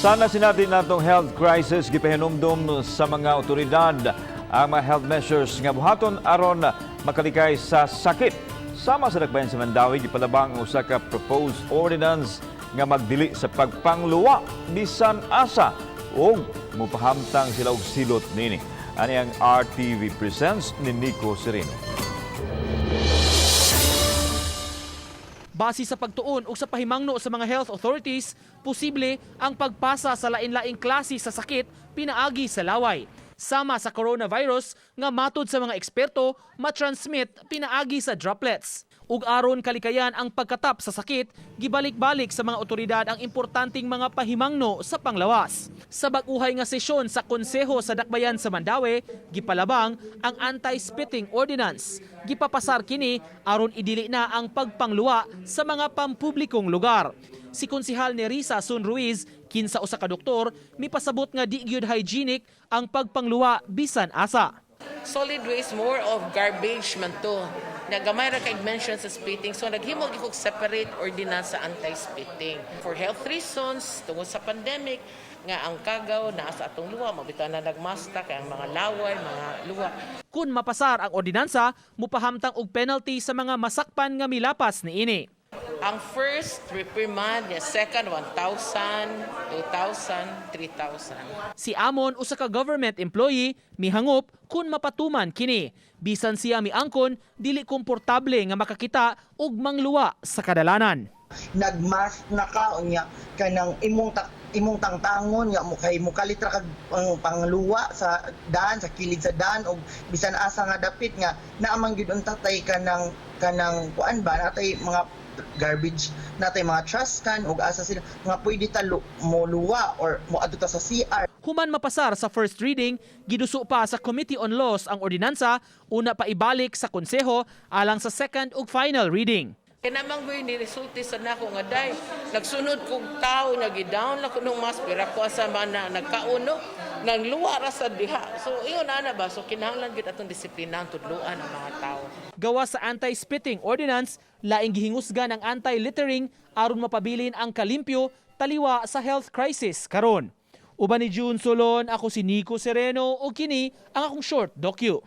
Sa nasinati natong health crisis, gipahinumdum sa mga otoridad ang mga health measures nga buhaton aron makalikay sa sakit. Sama sa Dakbayan sa Mandaue, gipalabang ang usa ka proposed ordinance nga magdili sa pagpangluwa bisan asa ug mupahamtang sila og silot nini. Ani ang RTV Presents ni Nico Sereno. Base sa pagtuon o sa pahimangno sa mga health authorities, posible ang pagpasa sa lain-laing klase sa sakit pinaagi sa laway. Sama sa coronavirus nga matod sa mga eksperto, matransmit pinaagi sa droplets. Ug aron kalikayan ang pagkatap sa sakit, gibalik-balik sa mga otoridad ang importanteng mga pahimangno sa panglawas. Sa bag-uhay nga sesyon sa Konseho sa Dakbayan sa Mandaue, gipalabang ang anti-spitting ordinance. Gipapasar kini aron idili na ang pagpangluwa sa mga pampublikong lugar. Si Konsihal Nerissa Sun Ruiz, kinsa usa ka doktor, mipasabot nga di gyud hygienic ang pagpangluwa bisan asa. Solid waste, more of garbage man to. Nagamay ra kay mention sa spitting. So naghimo gyud kog separate ordinance sa anti-spitting. For health reasons, tungod sa pandemic, nga ang kagaw naa sa atong luwa, mabitaw na nagmasta kay ang mga laway, mga luwa. Kung mapasar ang ordinansa, mupahamtang og penalty sa mga masakpan nga milapas niini. Ang first reprimand, niya, second 1,000, 2,000, 3,000. Si Amon, usa ka government employee, mihangop kung mapatuman kini. Bisan siya miangkon, dili komportable nga makakita og mangluwa sa kadalanan. Nagmask na ka, unya kanang imong imong tangtangon nga mo kay mukalit ra kag pangluwa sa daan, sa kilid sa daan og bisan asa nga dapit nga naamang gyud unta tay kanang kuan ba, natay mga garbage, natay mga trash can og asa sila nga pwede ta mo luwa or mo adto ta sa CR. Human mapasar sa first reading, giduso pa sa Committee on Laws ang ordinansa, una pa ibalik sa konseho alang sa second ug final reading. Kaya namang ko ni resulti sa nako nga day nagsunod kog tao, nagidown na ko nung mas pero ako asa man na nagkauno nang luwa ra sa diha. So ingon ana ba, so kinahanglan gyud atong disiplina, tudluan ang mga tao. Gawas sa anti-spitting ordinance, laing gihingusgan ang anti-littering aron mapabilin ang kalimpyo taliwa sa health crisis karon. Uban ni June Solon, ako si Nico Sereno ug kini ang akong short docu.